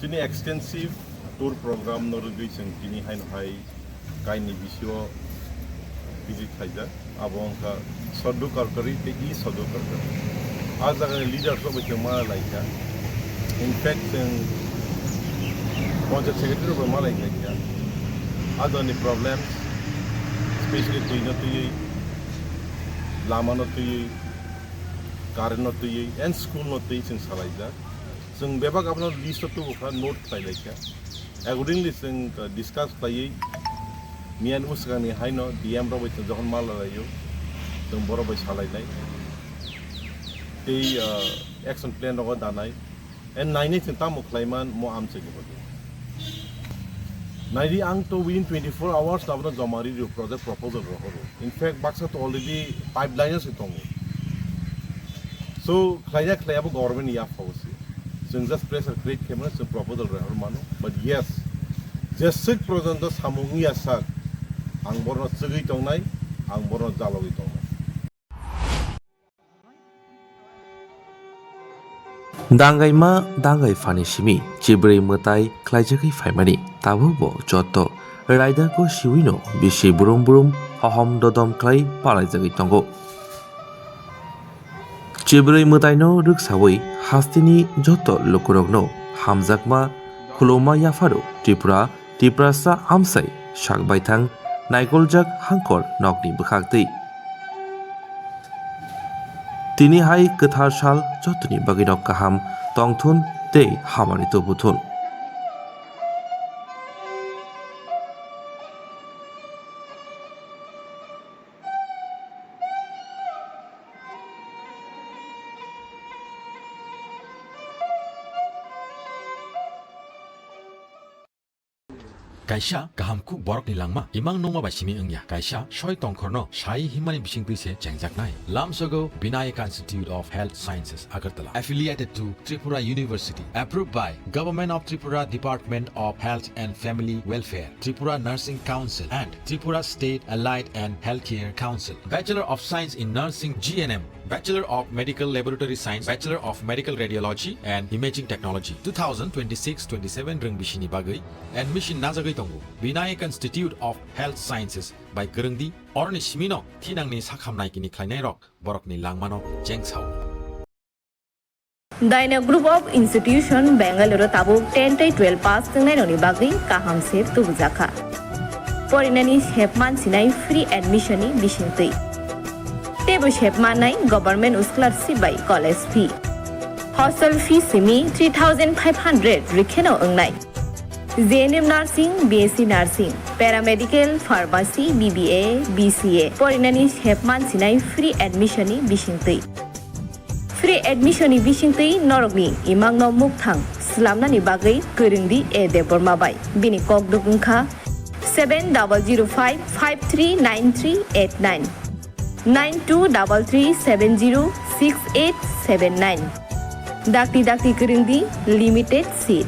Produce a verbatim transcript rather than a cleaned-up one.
Tini extensive tour program no rwgwi chwng tini haino hai kaini bisio visit khaijak. Abo wngkha Sadhu Karkari tei E Sadhu Karkari. A jagani leaders rok bai chwng ma laikha. In fact, chwng Panchayat Secretary rok bai ma laikha. A jagani problems, especially twi no twiwi, lama no twiwi, current no twiwi, and school no twiwi chwng salaijak. Chwng bebak abono list o tubu kha, note khlai lai kha. Accordingly, chwng, uh, discuss khlaiwi miyan uswkangni haino D M rok bai chwng jokhon ma lalaio, chwng borok bai salainai. Tei, uh, action plan rogo danai. And nainai chwng tamo khlaiman mo amchai ni bagwi. Naidi ang to within twenty-four hours abono joma ri rw project proposal rohoro. In fact, baksa to already pipeline o se tongo. So, khlaina khlaiya bo government ni yaphao se. Chwng just pressure create khaimano chwng proposal rohor mano. But yes, jeswk porjonto samung wngya sak, ang borno chwgwi tongnai, ang borno jalogwi tongnai. Dangaima dangai phani simi chibrwi mwtai khlaijagwi phaimani, tabukbo joto raidako siwino bisi brum brum hohom dodom khlai palaijagwi tongo. Chibrwi mwtaino rwksawi hasteni joto lukurokno hamjakma khuluma yapharo Tripura Tiprasa amsai sak baithang naikoljak hangkor nokni bwkhaktwi. Tini hai kwthar sal jotoni bagwi nok kaham tongthun tei hamari tubuthun. Kaisa kaham kuk borokni langma imang nungma bai simi wngya. Kaisa soi tongkhorno sai himmani bisingtwi se chengjaknai. Lamsogo Vinayaka Institute of Health Sciences, Agartala, affiliated to Tripura University, approved by Government of Tripura Department of Health and Family Welfare, Tripura Nursing Council and Tripura State Allied and Healthcare Council. Bachelor of Science in Nursing, G N M, Bachelor of Medical Laboratory Science, Bachelor of Medical Radiology and Imaging Technology, two thousand twenty-six twenty-seven rwng bisini bagwi admission najagwi tongo. Vinayak Institute of Health Sciences bai kwrwngdi, oroni simino thinangni sakhamnai kini khlainairok borokni langmano chengsao. Dynagroup of Institution Bangalore o tabuk ten tei twelve pass chwngnairokni bagwi kaham se tubujakha. Porinani sep mansinai free admission ni bisingtwi. Teibo sep mannai government scholarship bai college fee. Hostel fee simi three thousand five hundred rwkheno wngnai. J N M Nursing, B S C Nursing, Paramedical, Pharmacy, B B A, B C A porinani sep mansinai free admission ni bisingtwi. Free admission ni bisingtwi norokni imangno mukthang slamnani bagwi kwrwngdi A Debbarma bai. Bini kokduk wngkha seven double zero five five three nine three eight nine, nine two double three seven zero six eight seven nine. Dakti dakti kwrwngdi, limited seat.